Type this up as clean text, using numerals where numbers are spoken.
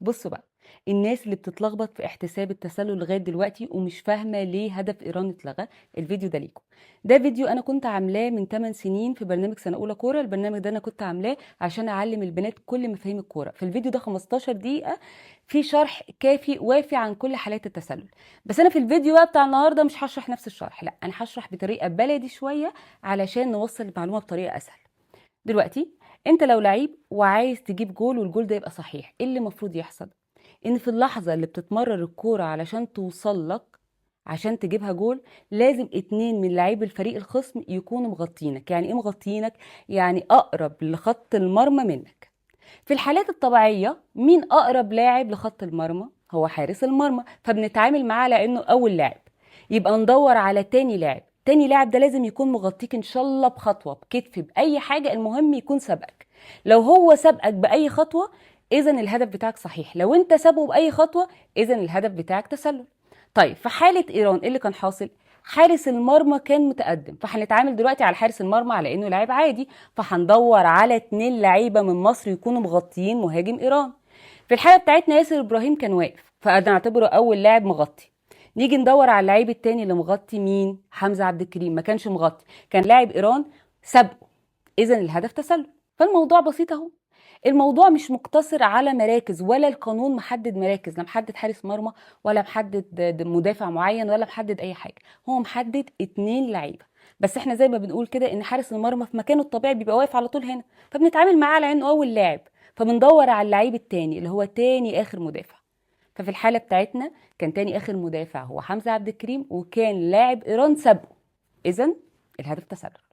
بصوا بقى، الناس اللي بتتلخبط في احتساب التسلل لغاية دلوقتي ومش فاهمه ليه هدف ايران اتلغى، الفيديو ده ليكم. ده فيديو انا كنت عاملاه من 8 سنين في برنامج سنة اولى كوره. البرنامج ده انا كنت عاملاه عشان اعلم البنات كل مفاهيم الكوره. في الفيديو ده 15 دقيقة في شرح كافي وافي عن كل حالات التسلل. بس انا في الفيديو بقى بتاع النهارده مش هشرح نفس الشرح، لا انا هشرح بطريقة بلدي شوية علشان نوصل المعلومة بطريقة اسهل. دلوقتي انت لو لعيب وعايز تجيب جول والجول ده يبقى صحيح، ايه اللي المفروض يحصل؟ ان في اللحظة اللي بتتمرر الكورة علشان توصل لك عشان تجيبها جول، لازم اتنين من لعيب الفريق الخصم يكونوا مغطينك. يعني ايه مغطينك؟ يعني اقرب لخط المرمى منك. في الحالات الطبيعية مين اقرب لاعب لخط المرمى؟ هو حارس المرمى، فبنتعامل معاه على انه اول لاعب. يبقى ندور على تاني لاعب. تاني لاعب ده لازم يكون مغطيك ان شاء الله بخطوة، بكتف، باي حاجة، المهم يكون سبقك. لو هو سبقك باي خطوة اذا الهدف بتاعك صحيح، لو انت سابه باي خطوة اذا الهدف بتاعك تسلل. طيب في حاله ايران ايه اللي كان حاصل؟ حارس المرمى كان متقدم، فهنتعامل دلوقتي على حارس المرمى على انه لاعب عادي، فهندور على اتنين لعيبة من مصر يكونوا مغطيين مهاجم ايران. في الحالة بتاعتنا ياسر ابراهيم كان واقف، فانا اعتبره اول لاعب مغطي. نيجي ندور على اللعيب التاني اللي مغطي مين؟ حمزة عبد الكريم ما كانش مغطي، كان لاعب ايران سابقه، اذا الهدف تسلل. فالموضوع بسيط اهو. الموضوع مش مقتصر على مراكز، ولا القانون محدد مراكز، لا محدد حارس مرمى ولا محدد مدافع معين ولا محدد اي حاجة، هو محدد اتنين لعيبة بس. احنا زي ما بنقول كده ان حارس المرمى في مكانه الطبيعي بيبقى واقف على طول هنا، فبنتعامل معاه على انه اول لاعب، فبندور على اللعيب التاني اللي هو تاني اخر مدافع. ففي الحالة بتاعتنا كان تاني اخر مدافع هو حمزة عبد الكريم، وكان لاعب ايران سابقه، اذا الهدف تسلل.